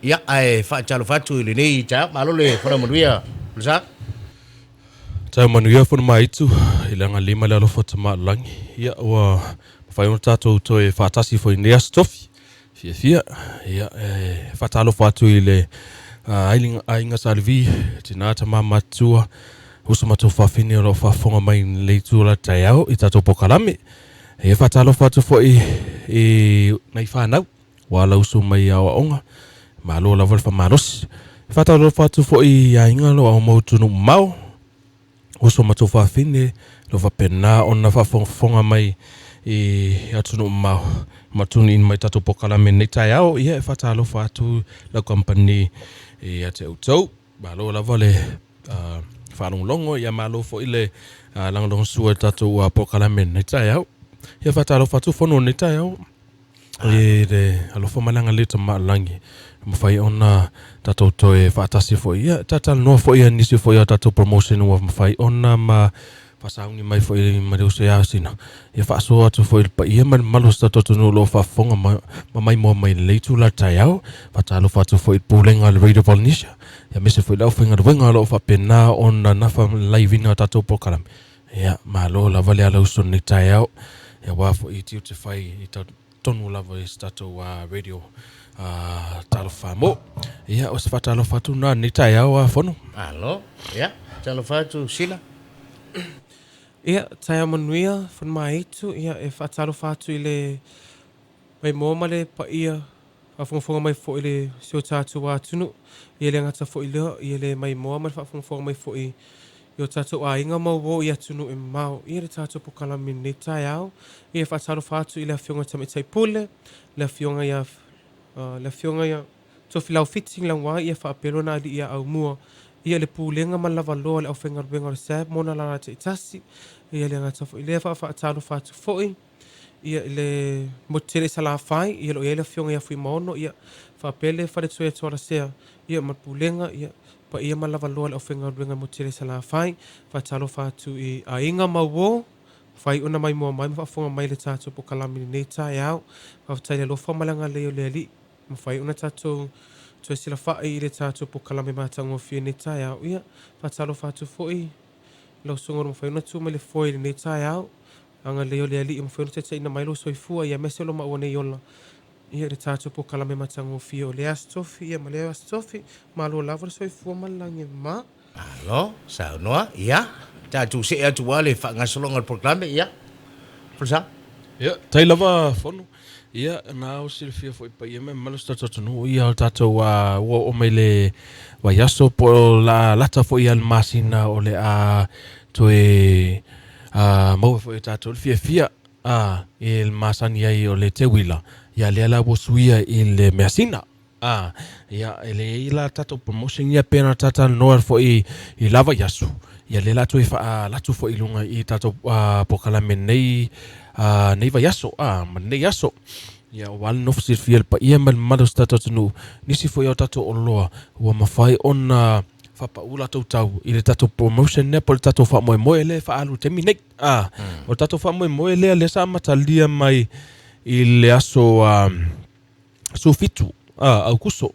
Ia, ae faatalofa atu i lenei taeao. Malo le folau manuia, Lesa. Taeao manuia Fonomaaitu i le agalelei ma le alofa o Tamaalelagi. Ia, ua mafai ona tatou toe faatasi foi i lenei Aso Tofi fiafia. Ia, e faatalofa atu i le aiga Sa Levi, tina, tama, matutua, uso ma tuafafine o lo o faafofoga mai i lenei itula taeao i tatou polokalame. E faatalofa atu foi i nai fanau ua alausu mai i aoaoga, malo lava le faamalosi. E faatalofa atu foi i aiga o lo o aumau atunuu mamao, uso ma tuafafine o lo o faapena ona faafogafoga mai i atunuu mamao ma tune in mai i tatou polokalame i lenei taeao. Ia e faatalofa atu lau kamupani ia te outou. Malo lava le faalogologo, ia malo foi le lagolagosua i le tatou polokalame i lenei taeao. Ia faatalofa atu fono i lenei taeao i le alofa ma le agalelei o Tamaalelagi ua mafai ona tatou toe faatasi foi, ia talatalanoa foi i nisi foi o tatou promotion ua mafai ona ma faasauni mai foi ma le uso ia Sina, ia faasoa atu foi i le paia ma le mamalu o si tatou atunuu o lo o faafofoga ma maimoa mai i lenei itula o le taeao. Faatalofa atu foi i le Pulega a le Radio Polynesia, aemaise foi le aufaigaluega o lo o faapena ona nafa ma le live ina o tatou polokalame. Ia, malo lava le ala uso i lenei taeao, aua foi tiute fai i totonu lava i si tatou radio Talofa Mo. Ia, o se faatalofa atu lena i lenei taeao a Fono. Malo, ia, talofa atu Sila. Ia, taeao manuia, Fonomaaitu, ia, e faatalofa atu i le maimoa ma le paia faafogafoga mai foi i le si o tatou atunuu, ia le gata foi lea, ia le maimoa ma le faafogafoga mai foi i o tatou aiga ma uo i atunuu e mamao, ia le tatou pokalame i lenei taeao. Ia e faatalofa atu i le Afioga i le Tamaitai Pule, le Afioga ia, le Afioga ia Tofilau Fiti Lauai, ia faapea lona alii ia Aumua, ia le Pulega ma le lavaloa o le aufaigaluega o le SABB ma ona lala taitasi, ia le gata foi lea, faafaatalofa atu foi ia i le motu tele i Salafai, ia o lo o i ai le Afioga ia Fuimaono, ia faapea le Faletua ia Tualasea, ia ma le Pulega, ia paia ma lavaloa le aufaigaluega i le motu tele i Salafai. Faatalofa atu i aiga ma uo, fai ona maimoa mai ma faafofoga mai i le tatou pokalame i lenei taeao. Faafetai i le alofa ma le agalelei o le Alii, mafai ona tatou toe silafai i le tatou pokalame matagofie i lenei taeao. Ia, faatalofa atu foi i lau susuga ua mafai ona tu mai le foe i lenei taeao. Agalelei o le Alii ua mafai ona taitaiina mai lou soifua, ia aemaise o lo maua nei ola ia i le tatou pokalame matagofie o lea Aso Tofi ia ma lea Aso Tofi. Malo lava le soifua ma le lagi e mama. Malo saunoa, ia tatou see atu aua le faagasologa o le polokalame, ia Folasaga. Ia, tai lava Fono. Ia, na o silafia foi paia ma mamalu o si tatou atunuu, ia o tatou ua oo mai le vaiaso po o la lata foi ia le masina o le a toe maua foi e tatou le fiafia i le masani ai o le teuila, ia lea la ua suia i le measina. A, ia, e leai la tatou promotion ia pei ona talatalanoa foi i la vaiaso, ia lea la toe faaala atu foi i luga i tatou polokalame nei, nei vaiaso, a, ma lenei aso. Ia, aua le nofo silafia e le paia ma le mamalu o si tatou atunuu, nisi foi o tatou oloa ua mafai ona faapau latou tau i le tatou promotion lea po o le tatou faamoemoe lea e faaalu i le taimi nei. A, o le tatou faamoemoe lea lea sa amatalia mai i le aso 17 Aukuso.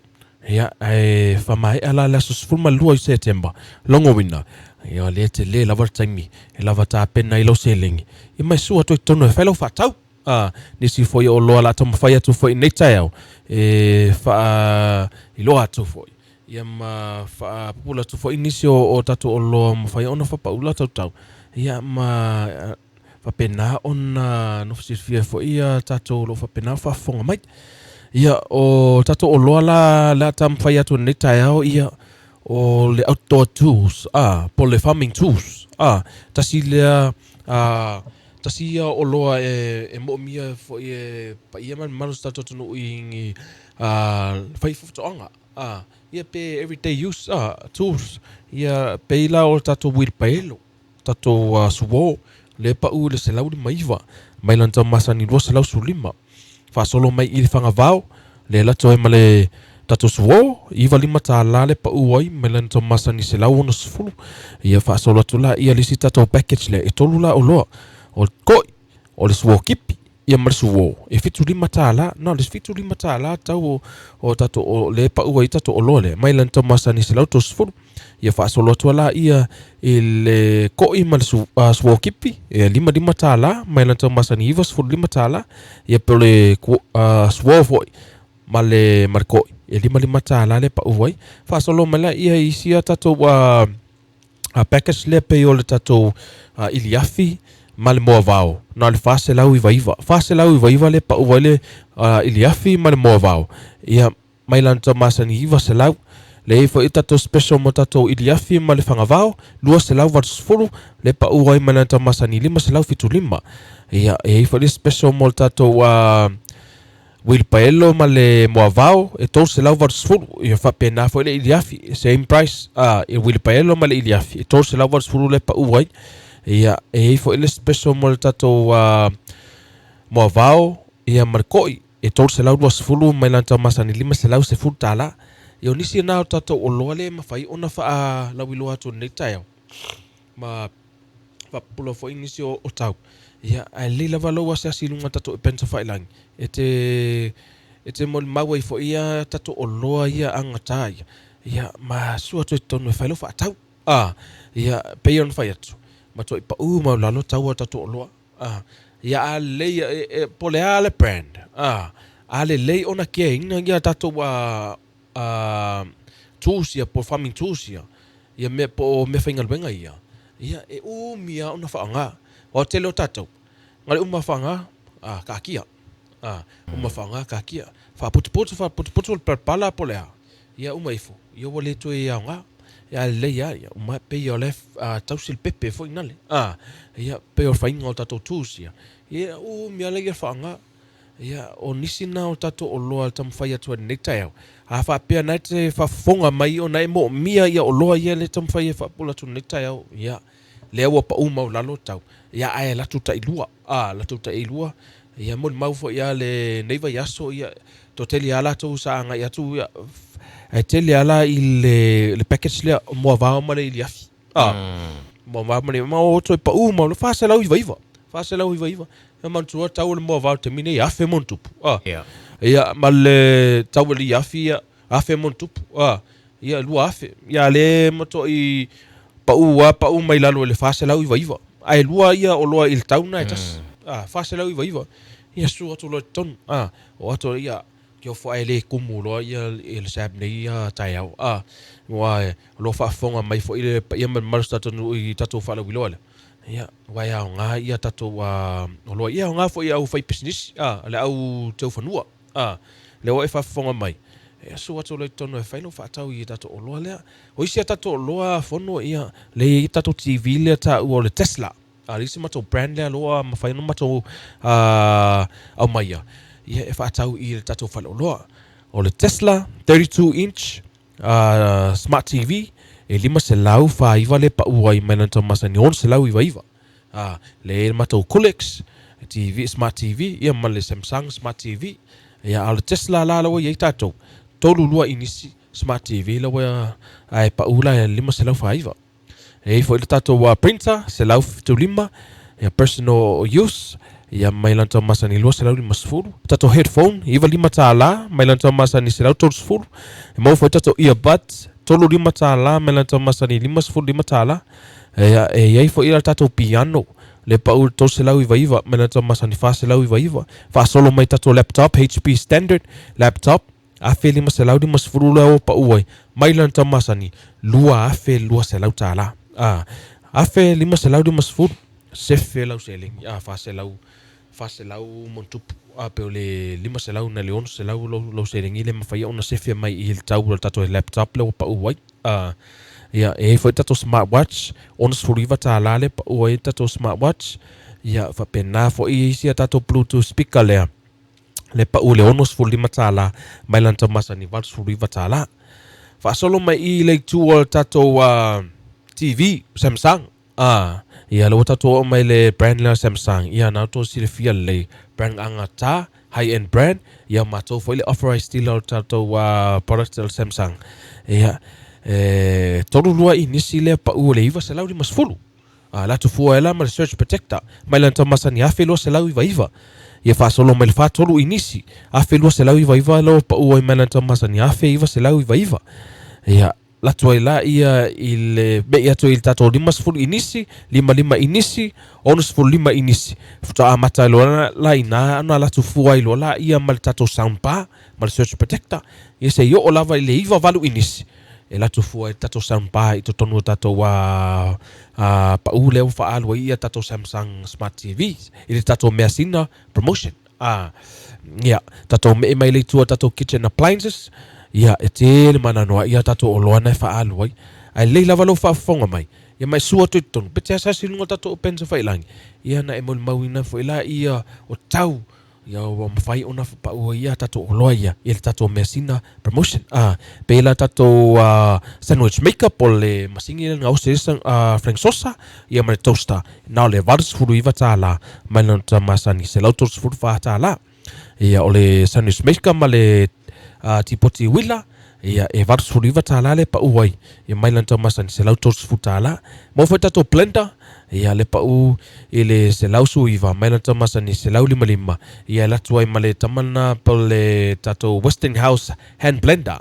Ia, ae faamaea la le aso 12 o Setema, logoina, ia lea tele lava le taimi e lava tapena ai lau seleni, ia ma e sua atu ai i totonu e fai lau faatau. A, nisi foi o oloa o le a taumafai atu foi i nei taeao e faailoa atu foi, ia ma faapupula atu foi nisi o tatou oloa ua mafai ona faapau latou tau, ia ma faapena ona nofo silafia foi ia tatou o lo o faapena ona faafofoga mai. Ia, o tatou oloa la o le a taumafai atu i lenei taeao, ia, o le outdoor tools, a, po o le farming tools, a, tasi lea, a, tasi ia oloa e, e moomia foi e paia ma le mamalu o si tatou atunuu i ni, a, fai faatoaga, a, ia pe everyday use, a, tools, ia, pei la o le tatou wheelbarrow. Tatou suo lea pau i le 159 mai lana tau masani 215 faasolo mai i le fagavao lea lato ai ma le tatou suo $95 le pau ai mai lana tau masani 160 ia faasolo atu la ia le isi tatou package lea e tolu la oloa o le koi o le suo kipi. Ia ma le suo, e $75, na o le $75 tau o, o tatou o le pau ai tatou oloa lea, mai lana tau masani 130. Ia faasolo atu la ia i le ko'i ma le su, suo kipi, e $55, mai lana tau masani $95. Ia pe o le suo foi ma le, ma le ko'i, e $55 le pau ai. Faasolo mai la ia i isi a tatou package lea pei o le tatou iliafi ma le moavao, na o le $499, $499 le pau ai le iliafi ma le moavao. Ia mai lana tau masani 900. Leai foi tatou special mo tatou iliafi ma le fagavao, 280 le pau ai mai lana tau masani 575. Ia e i ai foi le special mo le tatou uilipaelo ma le moavao e 380. Ia faapena foi le iliafi, same price, e uilipaelo ma le iliafi e 380 le pau ai. Ia e i ai foi le special mo le tatou moavao ia ma le ko'i e 320 mai lana tau masani $510. Ia o nisi na o tatou oloa le mafai ona faalauiloa atu i lenei taeao ma faapupula foi nisi o tau. Ia, ae lelei lava lou asiasi i luga o tatou upega tafailagi e te e te molimau ai foi ia tatou oloa ia agata ia, ia ma sua atu i totonu e fai lau faatau. A, ia, pei ona fai atu, matuai pau maualalo tau o tatou oloa. A, ia a lelei, e, e, po o le a le brand, a, a lelei ona keaina ia tatou a, a, tools ia, po o farming tools ia, ia mea po o meafaigaluega ia, ia e umi lava ona faaaoga. Aua o le tele o tatou, na o le uma faaaoga, a, taatia. A, uma faaaoga, taatia. Faaputuputu, faaputuputu le palapala po o le a, ia uma ifo, ia ua le toe aoga. Ia ae lelei lava, ia uma, pei o la e tausi le pepe foi nale. A, ia pei o le faiga o tatou tools ia, ia umi lava laia faaaoga. Ia, o nisi na o tatou oloa e taumafai atu ai i lenei taeao. A faapea na e te faafofoga mai ona e moomia ia oloa ia lea e taumafai e faapula atu i lenei taeao, ia, lea ua pau maualalo tau, ia ae alu atu tailua, a, alu atu tailua, ia molimau foi lava lenei vaiaso, ia, toatele lava latou sa agai atu, ia, ae tele lava la i le package lea o moavao ma le iliafi. A, moavao ma le, ma o toe pau maualalo, $499, $499. Ia manatua tau o le moavao i le taimi nei, $1,000+. A, ia ma le tau o le iliafi, ia, $1,000+. A, ia 2,000. Ia a lea e matuai pau lava pau mai lalo i le 499. Ae lua ia oloa i le tau lena e tasi. A, 499. Ia sua atu loa i totonu. A, oo atu ia, te ofo ae le kumu loa ia le SAB nei ia taeao. A, aua o lo o faafofoga mai foi le paia ma le mamalu o si o tatou atunuu i tatou faalauiloa lea. Ia, aua e aoga ia tatou oloa. Ia e aoga foi i le aufaipisinisi, a, le au teufanua, a, lea ua e faafofoga mai, e asu atu loa i totonu e fai lau faatau i tatou oloa lea. O isi a tatou oloa fono, ia, lea e i ai tatou TV lea e taua o le Tesla, a, le isi matou brand lea loa mafai ona matou aumaia, ia, e faatau i le tatou faleoloa. O le Tesla 32 inch Smart TV e 549 le pau ai mai lana tau masani 699. A, le matou Colex TV, Smart TV, ia ma le Samsung Smart TV. Ia, a o le Tesla la la ua i ai tatou, 32 inisi Smart TV la ua ae pau la e 549. E i ai foi le tatou printer, 175, ia personal use, ia mai lana tau masani 250. Tatou headphone, $95, mai lana tau masani 130. E maua foi tatou earbuds, $35, mai lana tau masani $55. Ia, e i ai foi le tatou piano, le pau 399, mai lana tau masani 499. Faasolo mai tatou laptop, HP standard laptop, 1550 lea ua pau ai, mai lana tau masani, $2,200. A, 1550, sefe lau seleni, a, 400, 400 ma ona tupu, a, pe o le 500 nai le 600 lou, lou seleni lea e mafai ona sefe mai i le tau o le tatou laptop lea ua pau ai. A, ia, e i ai foi tatou smartwatch, $69 lea e pau ai le tatou smartwatch. Ia, faapena foi isi a tatou bluetooth speaker lea. le pau i le $65 mai lana tau masani $89. Faasolo mai i le itu o le tatou TV Samsung. Ia lea ua tatou oo mai le brand lea Samsung. Ia na outou silafia lelei brand agata, high end brand. Ia matou foi le authorized dealer o le tatou product o le Samsung. Ia e 32 inisi lea pau o le 950. A latou fua ai la ma le surge protector mai lana tau masani 1299. Ia faasolo mai le 43 inisi, 1299 lea ua pau ai mai lana tau masani, 1999. Ia, latu ai la ia i le me'i atu i le tatou 50 inisi, 55 inisi, 65 inisi. Faatoa amata ai loa la ina ona alu atu fua ai loa la ia ma le tatou sound bar ma le surge protector. Ia se i oo lava i le 98 inisi e alu atu fua ai le tatou sound bar i totonu o tatou pau lea ua faaalu ai ia tatou Samsung Smart TV i le tatou measina promotion. Ia, tatou me'i mai le itu o tatou kitchen appliances, ia, e tele mananoa ia tatou oloa na e faaalu ai. Ae lelei lava lou faafofoga mai, ia ma e sua atu i totonu, pe te asiasi i luga o tatou upega tafailagi, ia na e molimauina foi la ia o tau ia ua mafai ona faapau ai ia tatou oloa ia i le tatou measina promotion. Pei la tatou sandwich maker po o le masini lea e gaosi ai le frank sosa ia ma le toaster na o le $89 mai lona masani $134. Ia o le sandwich maker ma le tipoti uila ia e $89 le pau ai ia mai lana masani $130. Maua foi tatou blender ia le pau i le 119 mai lana masani 155 ia e alu atu ai ma le tama lena po o le tatou Westinghouse hand blender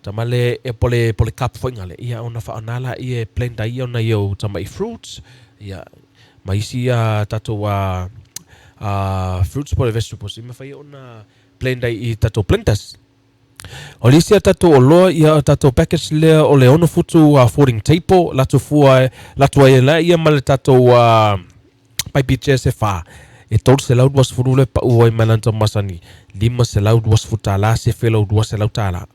tama le po le cup foi ngale ia ona faaaoga laia e blend ai ona ia tamai fruits ia ma isi tatou fruits po o le vegetables e mafai ona blend ai i tatou blenders. O le isi a tatou oloa ia o tatou package lea o le 6 futu folding table latou fua latou ai la ia ma le tatou paipi chairs e 4 e $320 le pau ai mai lana masani $520 se fellow $200.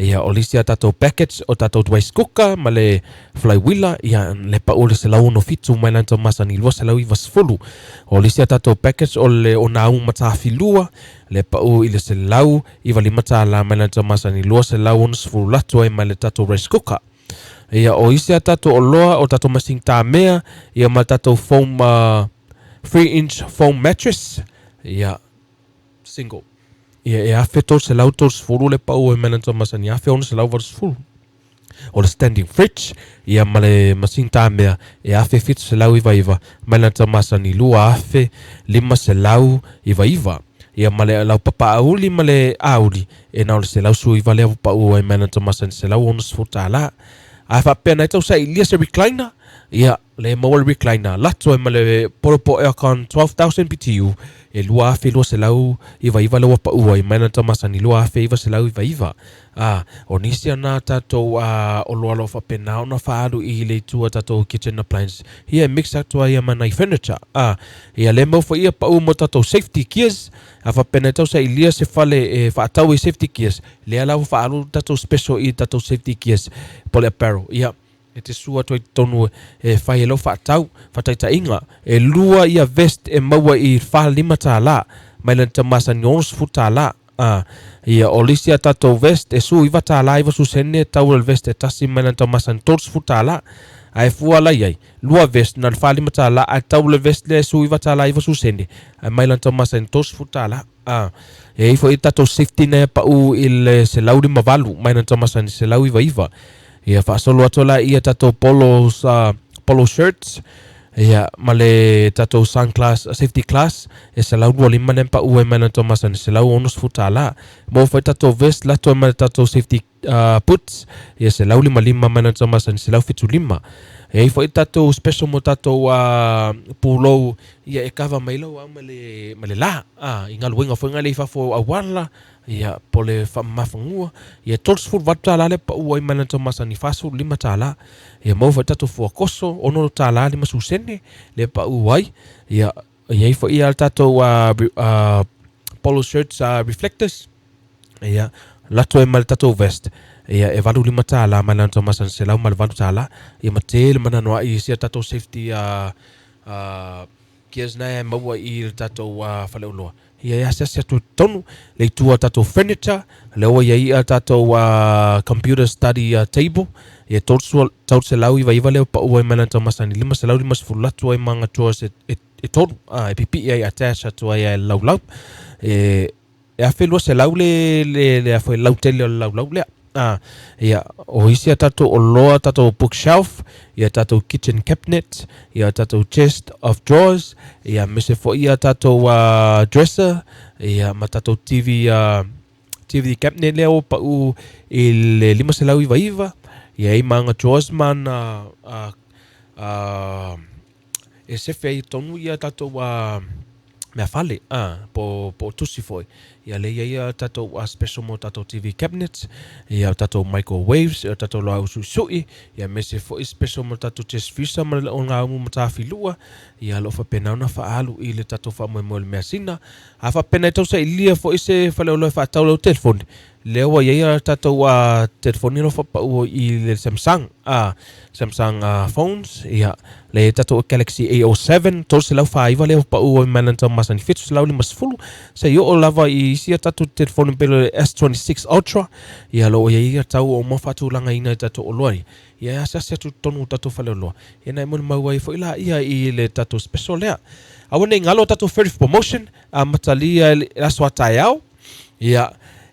Ia o le isi a tatou package o tatou rice cooker ma le flywheel ia le pau le 167 mai lana masani $290. O le isi a tatou package o le ona au matafilua le pau i le $195 mai lana masani $260 latu ai mai le tatou rice cooker. Ia o isi a tatou oloa o tatou masini tamea ia ma tatou foam 3-inch foam mattress ia single ia e $1,330 le pau ai mai lana masani $1,680. O le standing fridge ia ma le masini tamea e $1,799 mai lana masani $2,599. Ia ma le laupapa auli ma le auli e na o le 119 lea pau ai mai lana masani $160. Ae faapea na e tau sailia se recliner ia le maua le recliner latu ai ma le portable aircon 12,000 BTU e $2,299 le ua pau ai mai lana masani $2,999. O nisi ana tatou oloa o lo o faapena ona faaalu i le itu a tatou kitchen appliance ia e mix atu ai ma nai furniture. Ia le mau foi ia pau mo tatou safety gears a faapea na e tau sailia se fale e faatau i safety gears lea la ua faaalu tatou special i tatou safety gears po le apparel ia e te sua atu ai totonu e fai e lau faatau faataitaiga e lua ia vest e maua i $45 mai lana masani $60. Ia o le isi a tatou vest e $19.90 tau le vest e tasi mai lana masani $30. Ae fua la i ai lua vest na le $45 ae tau le vest lea e $19.90 ae mai lana masani $30. E i foi tatou safety na e pau i le 158 mai lana masani 199. Ia faasolo atu la ia tatou polos polo shirts ia ma le tatou sunglass safety glass e 125 le pau ai mai lana masani $160. Mo foi tatou vest lato ai ma le tatou safety boots ia 155 mai lana masani 175. E ai foi tatou special mo tatou pulou ia e kava mai lau au ma le la i galuega foi ngale i fafo auala ia po le faamamafanua ia $38 le pau ai mai lana masani $45. Ia maua foi tatou fuakoso $6.50 le pau ai. Ia i ai foi ia tatou polo shirts reflectors ia lato ai ma le tatou vest ia e $85 mai lana masani $108. Ia ma tele mananoa i sia tatou safety gears na e maua i le tatou faleoloa. Ia e asiasi atu i totonu le itu a tatou furniture lea ua i ai ia tatou computer study table ia 399 lea pau ai mai lana masani 550 latu ai ma drawers e tolu e pipii ai attach atu ai e laulau e 1,200 le afoi lautele o le laulau lea. A, ia, o isi a tatou oloa, tatou bookshelf, ia tatou kitchen cabinet, ia tatou chest of drawers, ia aemaise foi ia tatou dresser, ia ma tatou TV TV cabinet lea ua pau i le 599, ia e i ai ma ana drawers ma ana e sefe ai i totonu ia tatou mea fale a po o tusi foi. Ia lea e i ai a tatou special mo tatou TV cabinets, ia tatou microwaves, ia tatou laau suisui, ia aemaise foi special mo tatou chest freezer ma le ogaumu matafilua, ia o lo o faapena ona faaalu i le tatou faamoemoe o le measina. A faapena e tausailia foi se faleoloa e faatau lau telefoni, Lea ua i ai a tatou telefoni o lo o faapau i le Samsung, Samsung phones, ia, lea e i ai tatou Galaxy A07, 349 lea ua pau ai mai lana tau masani, 750, seia oo lava i isi a tatou telefoni pei o le S26 Ultra, ia, o lo o i ai ia tau ua uma faatulagaina e tatou oloa ia, ia e asiasi atu i totonu o tatou faleoloa, ia na e molimau ai foi laia i le tatou special lea. Aua ne i galo tatou Feriff Promotion, amatalia i le aso a taeao, Ia,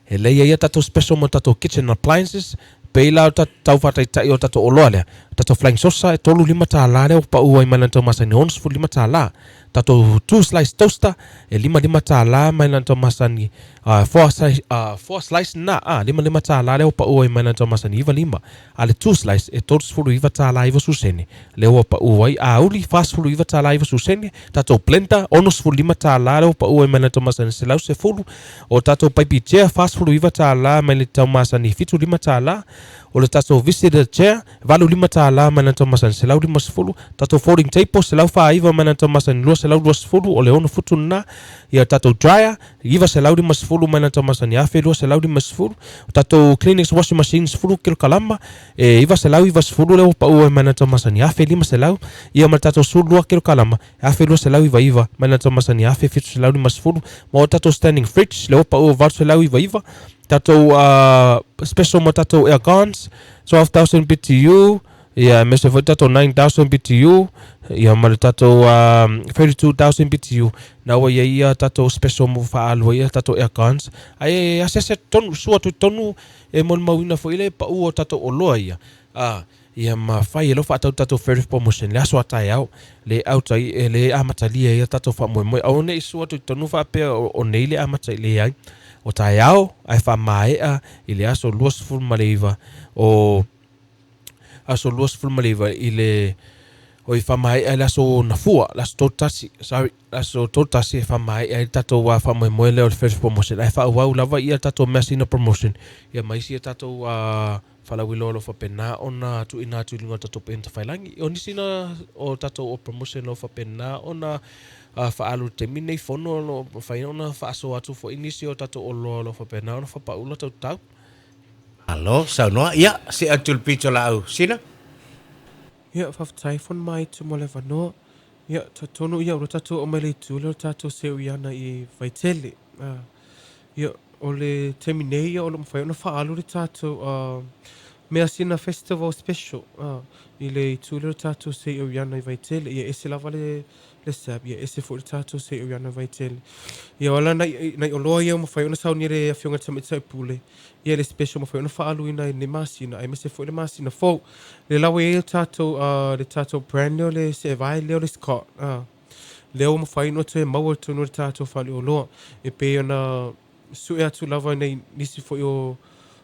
e lei ai a tatou special mo tatou kitchen appliances, pei la o tau faataitai o tatou oloa lea, tatou flying saucer e $35 lea ua pau ai mai lana tau masani $65. Tatou two slice toaster e $55 mai lana tau masani four slice, four slice na a $55 lea ua pau ai mai lana tau masani 95. A le two slice e $39.90 lea ua pau ai, auli $49.90, tatou blender $65 lea ua pau ai mai le tau masani 110, o tatou paipi chair $49 mai le tau masani $75, o le tatou visitor chair $85 mai le tau masani 150, tatou folding table 149 mai le tau masani 220, o le 6 futu lena, ia tatou dryer 950 mai lana tau masani 1250. O tatou Kleenex washing machine 10 kilokalama e 990 lea ua pau ai mai lana tau masani 1500. Ia ma le tatou 12 kilokalama e 1299 mai lana tau masani 1750. Ma o tatou standing fridge lea ua pau 899. Tatou special mo tatou aircons 12,000 BTU. Ia, aemaise foi tatou 9,000 BTU, ia ma le tatou 32,000 BTU. Na ua i ai ia tatou special mo faaalu ai ia tatou aircons. Ae asiasi atu tonu, sua atu i totonu e molimauina foi le pau o tatou oloa ia. A, ia ma fai e lou faatau tatou Feriff Promotion le aso a taeao, le auta ai, e le amatalia ai ia tatou faamoemoe. Aua ne i sua atu i totonu faapea o nei le amata i leai. O taeao ae faamaea i le aso 29 o aso 29 i le oi faamaea i le aso Nafua, le aso 31, sorry, le aso 31 e faamaea ai le tatou faamoemoe lea o le first promotion, ae faaauau lava ia tatou measina promotion ia ma isi a tatou faalauiloa o lo o faapena ona tuuina atu i luga o tatou upega tafailagi. O nisi na o tatou o promotion o lo o faapena ona faaalu i le taimi lenei fono o lo o mafai ona faasoa atu foi nisi o tatou oloa o lo o faapena ona faapau latou tau. Malo saunoa. Ia, see atu le pito laau Sina. Ia, faafetai fon mai tu mo le avanoa. Ia, talitonu ia ua tatou oo mai le itu lea o le tatou seu i ana i Vaitele. Ia, o le taimi nei ia o lo o mafai ona faaalu le tatou Measina Festival Special i le itu lea o le tatou seu i ana i Vaitele. Ia, e ese lava le le SAP, ia ese foi le tatou seu i ana Vaitele. Ia, o ala nai, nai oloa ia ua mafai ona saunia e le Afioga i le Tamaitai Pule, ia le special mafai ona faaaluina i lenei masina aemaise foi le masina fou. Lea la ua i ai le tatou le tatou brand lea o le seevae lea o le Scott lea ua mafai ona toe maua i totonu o le tatou faleoloa. E pei ona sue atu lava i nai nisi foi o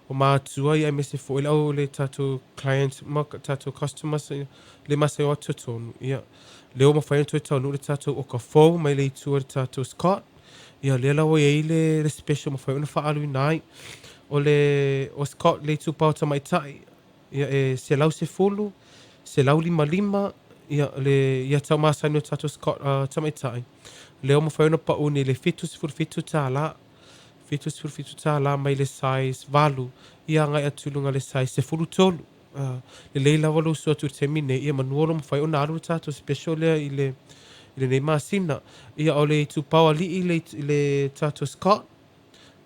o matua ia aemaise foi le au le tatou clients ma tatou customers le masai o atu totonu ia lea ua mafai ona toe taunuu le tatou oka fou mai le itu o le tatou Scott. Ia lea la ua i ai le, le special mafai ona faaaluina ai. O le o Scott le itupa o tamaitai, ia e 110, 155, ia le ia tau masani o tatou Scott tamaitai. Lea ua mafai ona pau nei le $77, $77 mai le size 8, ia agai atu i luga le size 13. Lelei lava lou uso atu i le taimi nei, ia manu o lo o mafai ona alu le tatou special lea i le i lenei masina. Ia o le itupa o alii le le tatou Scott,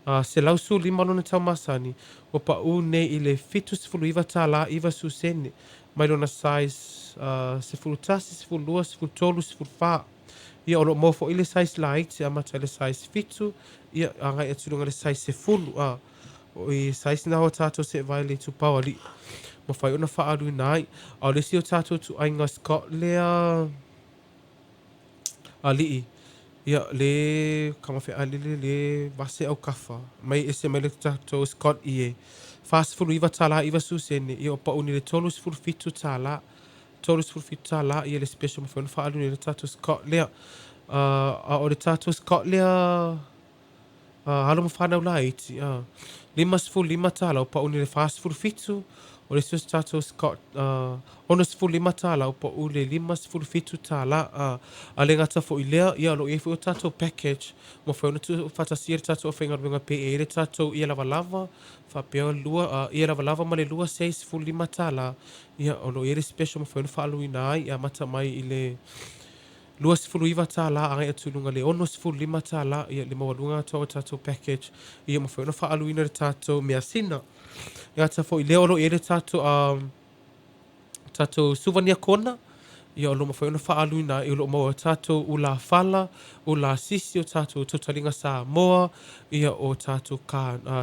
115 lona tau masani, ua pau nei i le $79 90 sene mai lona size 11, 12, 13, 14. Ia o lo o maua foi le size laiti amata i le size 7, ia agai atu i luga i le size 10. O i size na o tatou seevae le itupa o alii mafai ona faaaluina ai. A o le isi o tatou ituaiga skirt lea alii, ia le kamafeali le le vase aukafa mai ese mai le tatou skirt ie $49 90 sene, ia o pauni le $37. $37 ia le special mafai ona faaaluina ai le tatou skirt lea. A o le tatou skirt lea alo ma fanau laiti, $55 ua pau i le 47. O le isi o tatou skirt $65 ua pau i le $57. A le gata foi i lea, ia o lo o i ai foi o tatou package mafai ona tuufaatasia le tatou aufaigaluega pe i ai le tatou ie lavalava faapea lua ie lavalava ma le lua sei $15. Ia o lo o i ai le special mafai ona faaaluina ai e amata mai i le $29 agai atu i luga i le $65, ia le maualuga atoa o tatou package ia mafai ona faaaluina le tatou measina. E gata foi i lea o lo o i ai le tatou tatou souvenir corner, ia o lo o mafai ona faaaluina ai, o lo o maua tatou ulafala, ulasisi, o tatou tautaliga Samoa, ia o tatou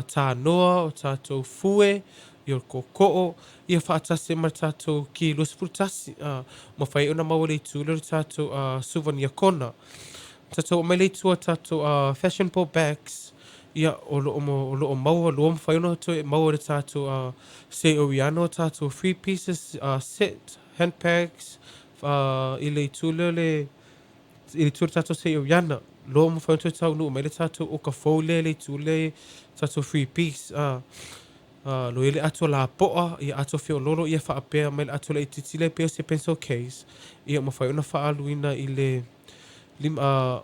tanoa, o tatou fue, ia o le kokoo, ia faatasi ai ma le tatou ki 21, mafai ai ona maua i le itu lea o le tatou souvenir corner. Tatou oo mai le itu o tatou fashionable bags, ia o lo o, o lo o maua, lua mafai ona toe maua i le tatou Seoiano o tatou three pieces set handbags i le itu lea o le i le itu o le tatou Seoiana. Lua mafai ona toe taunuu mai le tatou oka fou lea i le itu lea tatou three piece. Lo i ai le ato lapoa, ia ato feololo ia faapea mai le ato laitiiti lea pei o se pencil case, ia mafai ona faaaluina i le $65,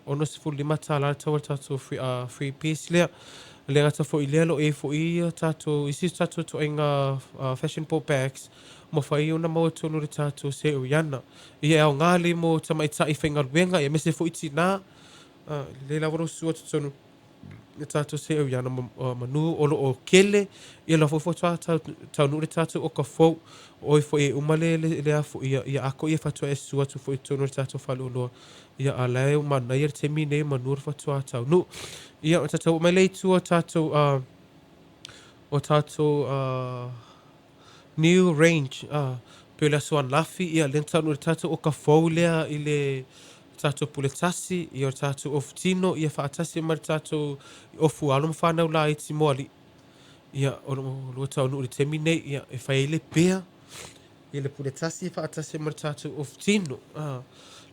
$65 le tau o le tatou three piece lea. E le gata foi i lea, o lo o i ai foi ia tatou isi tatou ituaiga fashionable bags mafai ona maua i totonu o le tatou Seoiana. Ia e aoga lelei mo tamaitai faigaluega aemaise foi tina, lelei lava lou susu atu i totonu le tatou Seoiana manu o lo o kele ia la foi faatoa taunuu le tatou oka fou o oe foi e uma le le a foi ia ia ako ia faatoa e susu atu foi i totonu o le tatou faleoloa ia a la e manaia le taimi nei manu o le faatoa taunuu ia o tatou oo mai le itu o tatou o tatou new range pei o le aso ananafi ia lea na taunuu le tatou oka fou lea i le tatou pule tasi ia o le tatou ofu tino ia faatasi ma le tatou ofu alo ma fanau laiti mo alii ia o lo o lua taunuu i le taimi nei ia e fai ai le pea ia le pule tasi faatasi ma le tatou ofu tino.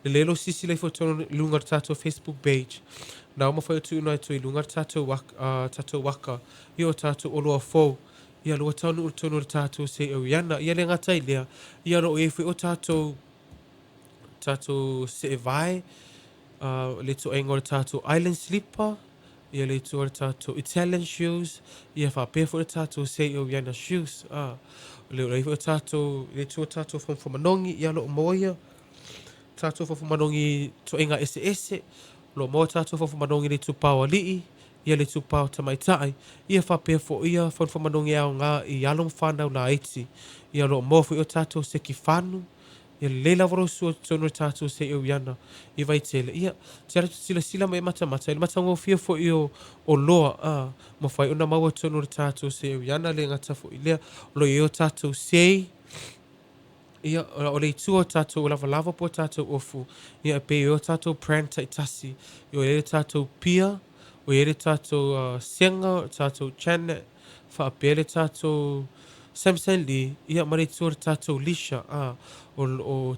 Lelei lou silasila ifo i totonu i luga o le tatou Facebook page na ua mafai ona tuuina atu i luga le tatou tatou waka ia o tatou oloa fou ia lua taunuu i totonu o le tatou Seoiana. Ia le gata i lea, ia o lo o i ai foi o tatou tatou seevae, le ituaiga o le tatou island slipper, ia le itu o le tatou Italian shoes, ia faapea foi le tatou Seoiana shoes. O le i ai foi o tatou, le itu o tatou fomafomanongi, ia o lo o maua ia tatou fomafomanongi i ituaiga eseese, o lo o maua tatou fomafomanongi i le itupa o alii, ia le itupa o tamaitai, ia faapea foi ia fomafomanongi e aoga i alo ma fanau laiti, ia o lo o maua foi o tatou sekifanu, ia lelei lava lou susu i totonu o le tatou Seoiana i Vaitele, ia te alu atu silasila ma e matamata i le matagofie foi o oloa a mafai ona maua i totonu o le tatou Seoiana, le gata foi i lea, o lo o i ai o tatou sei, ia, o le itu o tatou lavalava po o tatou ofu, ia e pei o tatou brand taitasi, ia o i ai le tatou pia, o i ai le tatou Sega, o tatou Janet, faapea le tatou Samson Lee, ia ma le itu o le tatou Lisha, a, o lo o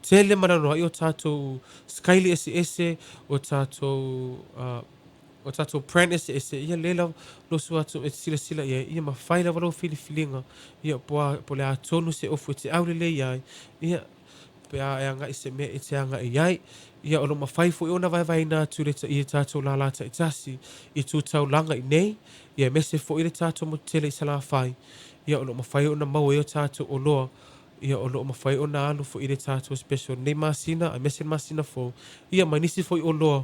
tele ma laloai o tatou skaili eseese, o tatou o tatou brand eseese, ia lelei lava lou susu atu e te silasila i ai, ia ma fai lava lau filifiliga, ia po o le a tonu se ofu e te aulelei ai, ia pe a e agai i se mea e te agai i ai. Ia o lo o mafai foi ona vaevaeina atu i le i tatou lālā taitasi i tu taulaga i nei, ia aemaise foi le tatou motu tele i Salafai, ia o lo o mafai ona maua ai o tatou oloa, ia o lo o mafai ona alu foi i le tatou special i lenei masina aemaise le masina fou, ia ma nisi foi oloa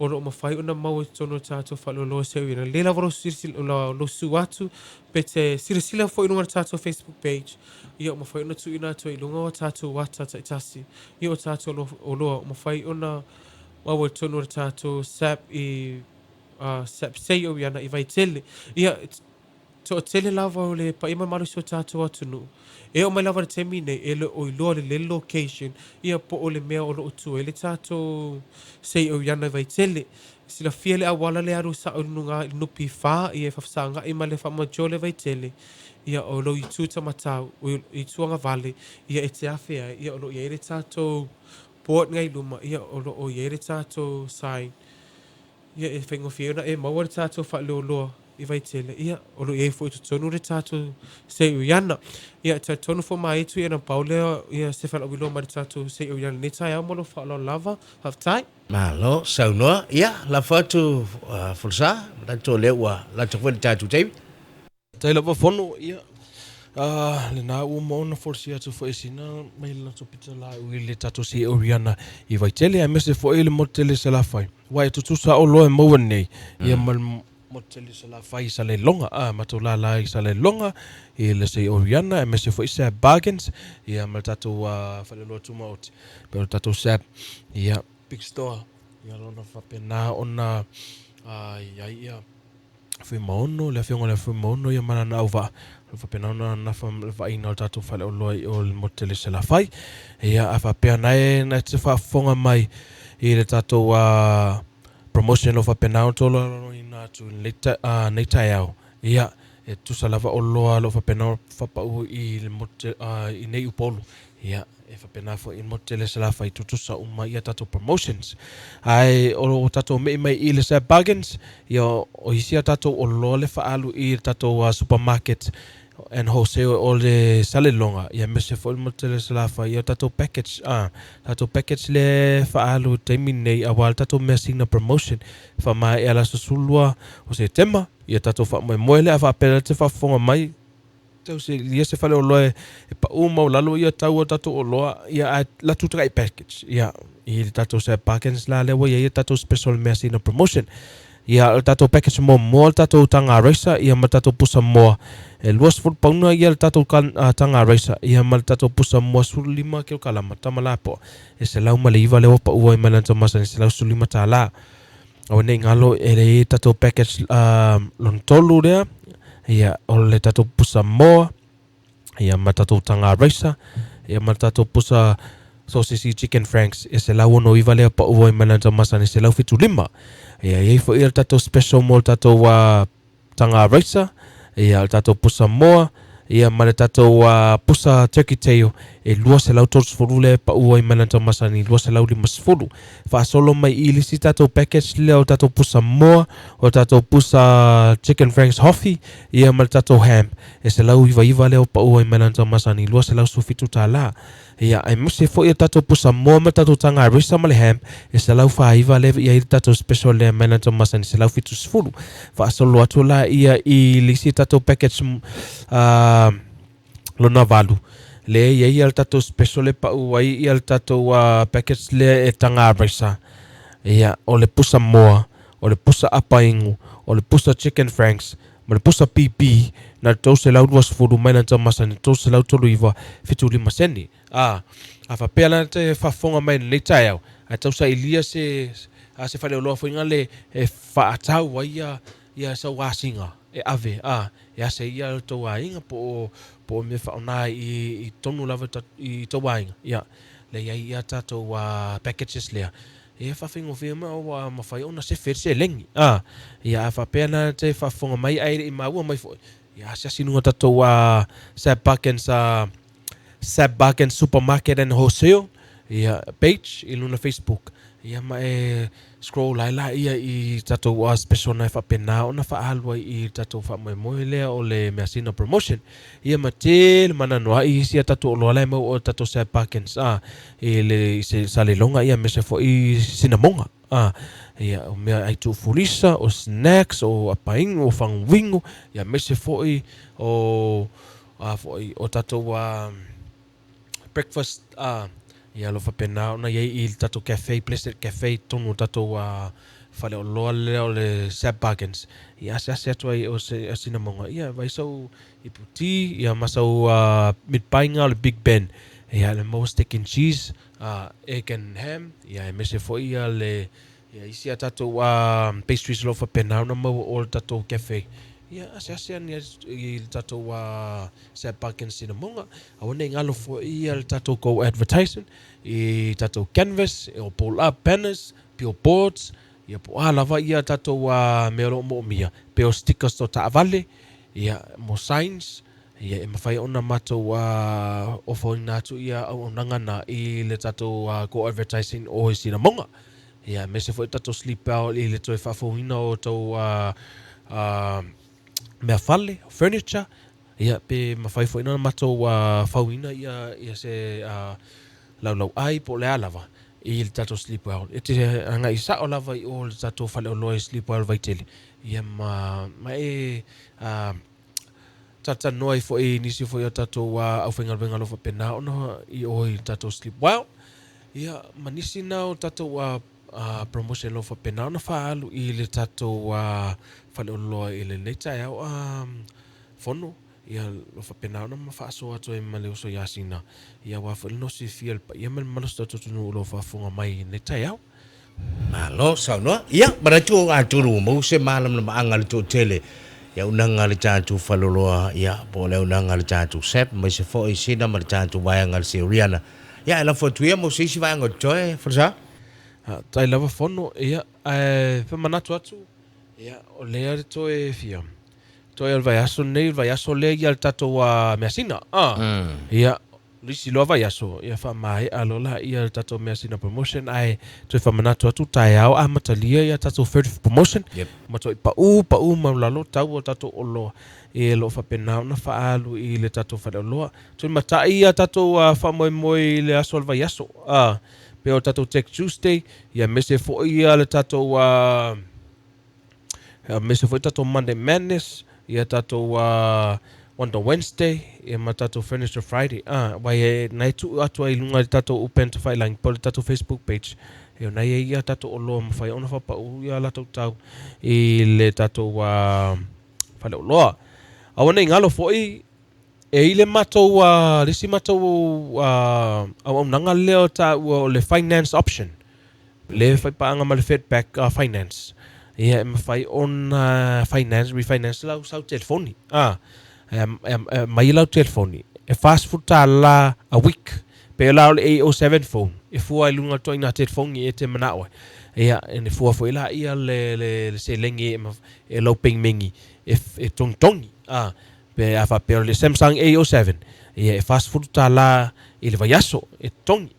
o lo o mafai ona maua i totonu o le tatou faleoloa Seoiana. Lelei lava lou silasila, lou susu atu pe te silasila foi i luga o le tatou Facebook page, ia ua mafai ona tuuina atu ai i luga o tatou ata taitasi, ia o tatou oloa ua mafai ona maua i totonu o le tatou SAP i Sapsei o iana i Vaitele. Ia, toatele lava o le paia ma le mamalu o si o tatou atunuu, e oo mai lava i le taimi nei, e le o iloa lelei le location, ia po o le mea o lo o tu ai le tatou Sei o iana i Vaitele. Silafia le auala le alu sao i luga i le NPF, ia e faafesagai ma le faamajo le Vaitele, ia o lou itu tamatau, o itu agavale, ia e te afe ai, ia o lo o i ai le tatou board nei i luma, ia o lo o i ai le tatou sign, ia e faigofie ai ona e maua le tatou faaleoloa i Vaitele, ia o lo o i ai foi i totonu le tatou Seiuiana. Ia e talitonu foi ma itu ia na pau lea ia se faalauiloa mai le tatou Seiuiana i lenei taeao ma lou faaaloalo lava. Faafetai. Malo saunoa. Ia, lafo atu Folasa, manatu o lea ua lata foi le tatou taimi. Faafetai lava Fono, ia lena ua uma ona folasia atu foi e sina mai le latou pitolaau i le tatou Sea Oriana i Vaitele aemaise foi le motu tele i Salafai. Aua e tutusa oloa e maua nei ia ma le motu tele i Salafai i Salelologa, a matou lala i Salelologa i le Sea Oriana aemaise foi Sab Bargains ia ma le tatou faleoloa tumaoti pei o le tatou Sab ia Big Store ia lona faapena ona i ai ia Fuimaono, le afioga ia Fuimaono ia ma lana auvaa, o lo o faapena ona nafa ma le vaaiga o le tatou faleoloa i o i le motu tele i Salafai. Ia, a faapea na e na te faafofoga mai i le tatou promotion o lo o faapena ona tolaulauina atu i lenei taeao, ia, e tutusa lava oloa o lo o faapena ona faapau i le motu i nei Upolu. Ia, E faapena foi i le motu tele Salafai tutusa uma ia tatou promotions. Ae o lo o tatou mei mai i le Sab Bargains, ia o isi a tatou oloa le faaalu i le tatou supermarket and wholesale o le Salelologa, ia aemaise foi le motu tele Salafai, ia tatou package, tatou package lea e faaalu i le taimi lenei aua le tatou measina promotion faamaea le aso 12 o Setema. Ia tatou faamoemoe lea a faapea la te faafofoga mai Tau se ia se faleoloa e, e pau maualalo ia tau o tatou oloa ia ae latu takai package ia i le tatou Sab Bargains la lea ua i ai ia tatou special measina promotion. Ia o le tatou package muamua le tatou taga racer ia ma le tatou pusa moa e 20 pauna ia le tatou taga racer ia ma le tatou pusa moa 15 kilokalama tama lapoa e 109 lea ua pau ai mai lana taumasani $115 tala. Aua nei galo e le i tatou package lona tolu lea, ia o le tatou pusa moa, ia ma tatou taga racer, ia ma tatou pusa sosisi chicken franks, e 169 lea pau ai mai lana masani 175. Ia e i ai foi le tatou special mo le tatou taga racer, ia le tatou pusa moa, ia ma le tatou pusa turkey tail e 230 lea e pau ai mai lana masani 250. Faasolo mai i le isi tatou package lea o tatou pusa moa, o tatou pusa chicken franks hofi, ia ma le tatou ham e 199 lea o pau ai mai lana masani $217. Ia, aemaise foi o tatou pusa moa ma tatou taga harissa ma le ham, e 149 lea e i ai le tatou special lea mai lana masani 170. Faasolo atu la ia i le isi tatou package lona valu, lea e i ai le tatou special e pau ai ia le tatou package lea e taga harissa. Ia, o le pusa moa, o le pusa apaingu, o le pusa chicken franks, ma le pusa pipi na le 320 mai lana taumasani 339 75 sene. A, a faapea la te faafofoga mai i lenei taeao, ae tau sailia se, a se faleoloa foi gale e faatau ai ia, ia sau asiga e ave, a, e ase ai ia tou aiga po o, po o mea faaaoga i, i totonu lava i tou aiga. Ia, lea i ai ia tatou packages lea. E faafaigofie mai ua mafai ona sefe le seleni. A, ia a faapea la te faafofoga mai ae le i maua mai foi, ia asiasi i luga o tatou Sab Bargains, Sab Bargains Supermarket and Wholesale, ia page i luna Facebook. Ia ma e scroll ai laia i tatou special na e faapena ona faaalu ai i tatou faamoemoe lea o le measina promotion. Ia ma tele ma anoanoai isi a tatou oloa la e maua o tatou Sab Bargains, a, i le i se saleloga ia aemaise foi i sinamoga a ia o mea ai tuufulisa o snacks o apainu o faguinu ia aemaise foi o a foi o tatou a breakfast a ia lo faapena ona i ai i le tatou cafe Blessed Cafe i totonu o tatou a faleoloa lea o le Sab Bargains ia asiasi atu ai o se sinamoga ia vaai sau ipu ti ia ma sau meat pie nga o le Big Ben ia le maua steak and cheese, egg and ham ia aemaise foi ia le Ia, isi a tatou pastries o lo o faapena ona maua o le tatou cafe. Ia, asiasi ane i le tatou Sap Park and Sinamoga. Aua ne i galo foi ia le tatou Go Advertising i tatou canvas, o pull up banners, billboards, ia po o a lava ia tatou mea o lo o moomia, pe o stickers o taavale, ia, mo signs, ia, e mafai ona matou ofoina atu ia auaunaga na i le tatou Go Advertising o i Sinamoga. Ia, aemaise foi tatou sleep out i le toe faafouina o tou meafale, furniture, ia, pe mafai foi ona matou fauina ia, ia se laulauai po o le a lava i le tatou sleep well. E te agai sao lava i o i le tatou faleoloa i sleep well Vaitele, ia ma, ma e talatalanoa ai foi i nisi foi o tatou aufaigaluega o lo o faapena ona i o i le tatou sleep well. Ia, ma nisi na o tatou promotion o lo o faapena ona faaalu i le tatou faleoloa i lenei taeao fono, ia, o lo o faapena ona ma faasoa atu ai ma le uso ia Sina, ia aua foi le nosifia i le paia ma le malosi o tatou atunuu o lo o faafofoga mai i lenei taeao. Malo saunoa. Ia, manatu o atonu ua maua se malamalamaaga i le toatele i auaunaga a le tatou faleoloa, ia, po o le auaunaga a le tatou SAP, aemaise foi Sina ma le tatou vaega a le Seoriana. Ia, e lafo atu ia mo se isi vaega o totoe, Falesa. Tai lava fono, ia, ae faamanatu atu, ia, o lea le toe fia, toe o le vaiaso lenei, o le vaiaso lea ia le tatou measina, a, ia, le isi loa vaiaso, ia faamaea loa laia le tatou measina promotion, ae toe faamanatu atu, taeao amatalia ia tatou thirtieth promotion, Yep. matuai pau pau maualalo tau o tatou oloa, ia, o lo o faapena ona faaalu i le tatou faleoloa. Tulimatai ia tatou faamoemoe i le aso o le vaiaso, a, pei o le tatou Tech Tuesday, ia aemaise foi ia le tatou, aemaise foi tatou Monday Madness, ia tatou Wonder Wednesday, ia ma tatou Furniture Friday, a, aua e, na e tuu atu ai i luga i le tatou upega tafailagi po o le tatou Facebook page, e ona e i ai ia tatou oloa e mafai ona faapau ia latou tau i le tatou faleoloa. Aua ne i galo foi E i le matou, le isi matou auaunaga lea o taua o le finance option, lea e faipaaga ma le Fedback Finance. Ia e mafai ona finance, refinance lau sau telefoni. E aumai lau telefoni, e $40 a week. Pei la o le A07 phone, e fua i luga o le ituaiga telefoni e te manao ai. Ia, e fua foi laia le seleni e lau penimeni e togitogi. Pe a faapea o le Samsung A07, ia e $40 i le vaiaso e totogi,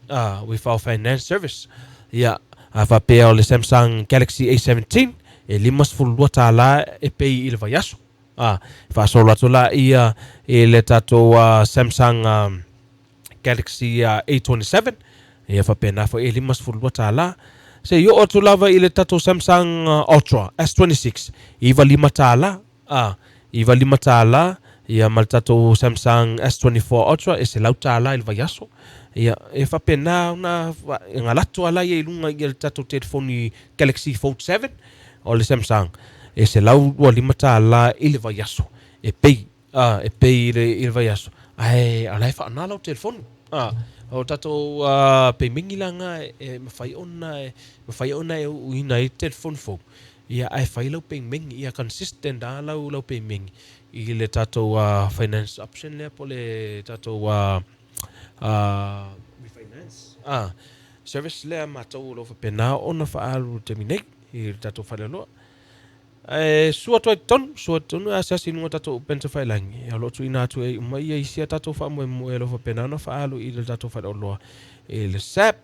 with our finance service. Ia, a faapea o le Samsung Galaxy A17, e $52 e pay i le vaiaso. A, faasolo atu laia i le tatou Samsung Galaxy A27, ia faapena foi e $52. Se i oo atu lava i le tatou Samsung Ultra S26, $95. A, $95, ia ma le tatou Samsung S24 Ultra e $100 i le vaiaso. Ia, e faapena ona galato lava ia i luga i le tatou telefoni Galaxy Fold 7 o le Samsung, e $125 i le vaiaso e pay, a, e pay i le, i le vaiaso, ae o la e faaaoga lau telefoni. A, o tatou peimingi la na e mafai ona e mafai ona e uuina ai telefoni fou. Ia ae fai lau peimingi, ia consistent lava lau lau peimingi i le tatou finance option lea po o le tatou refinance service lea a matou o lo o faapena ona faaalu i le taimi nei i le tatou faleoloa. Ae sua atu ai totonu, sua atu totonu e asiasi i luga o tatou upega tafailagi, o lo o tuuina atu ai uma ia isi a tatou faamoemoe o lo o faapena ona faaalu i le tatou faleoloa i le SAP.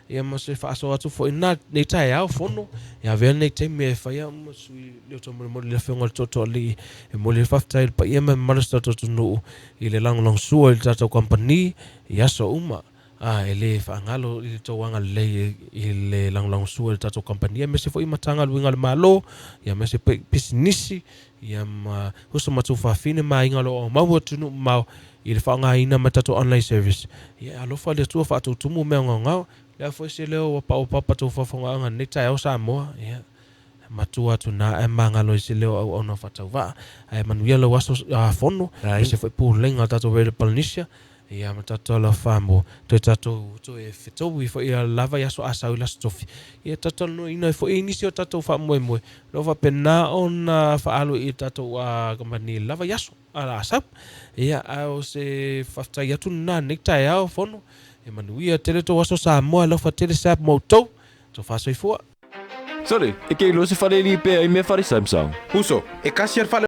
Ia ma se faasoa atu foi na nei taeao fono e avea lenei taimi e fai au ma sui leo taumolimoli i le Afioga i le Tootooalii e momoli ai le faafetai i le paia ma le mamalu o si tatou atunuu i le lagolagosua i le tatou kamupani i aso uma. A e le faagalo i le tou agalelei i le lagolagosua i le tatou kamupani aemaise foi Matagaluega a le Malo ia aemaise foi pisinisi ia ma uso ma tuafafine ma aiga o lo o aumau atunuu mamao i le faaaogaina ma tatou online service. Ia e alofa le Atua faatutumu mea ogaogao. O le a foi se leo ua paopapa tou faafofogaaga i lenei taeao Samoa, ia e matua atu na ae magalo i se leo auauna faatauvaa. Ae manuia lau aso fono, aemaise foi pulega a le tatou Radio Polynesia. Ia ma tatou alofa mo toe tatou toe fetoui foi ia le la vaiaso a sau i le Aso Tofi. Ia tatou talanoaina ai foi nisi o tatou faamoemoe o lo o faapena ona faaalu i le tatou kamupani i le la vaiaso a la sau. Ia a o se faafetai atu lena i lenei taeao Fono. Ia manuia tele tou aso Samoa, alofa tele SAP mo outou. Tofa soifua. Sole, e ke iloa se fale e lipea i mea fale Samsung. Uso, e kasi a le fale.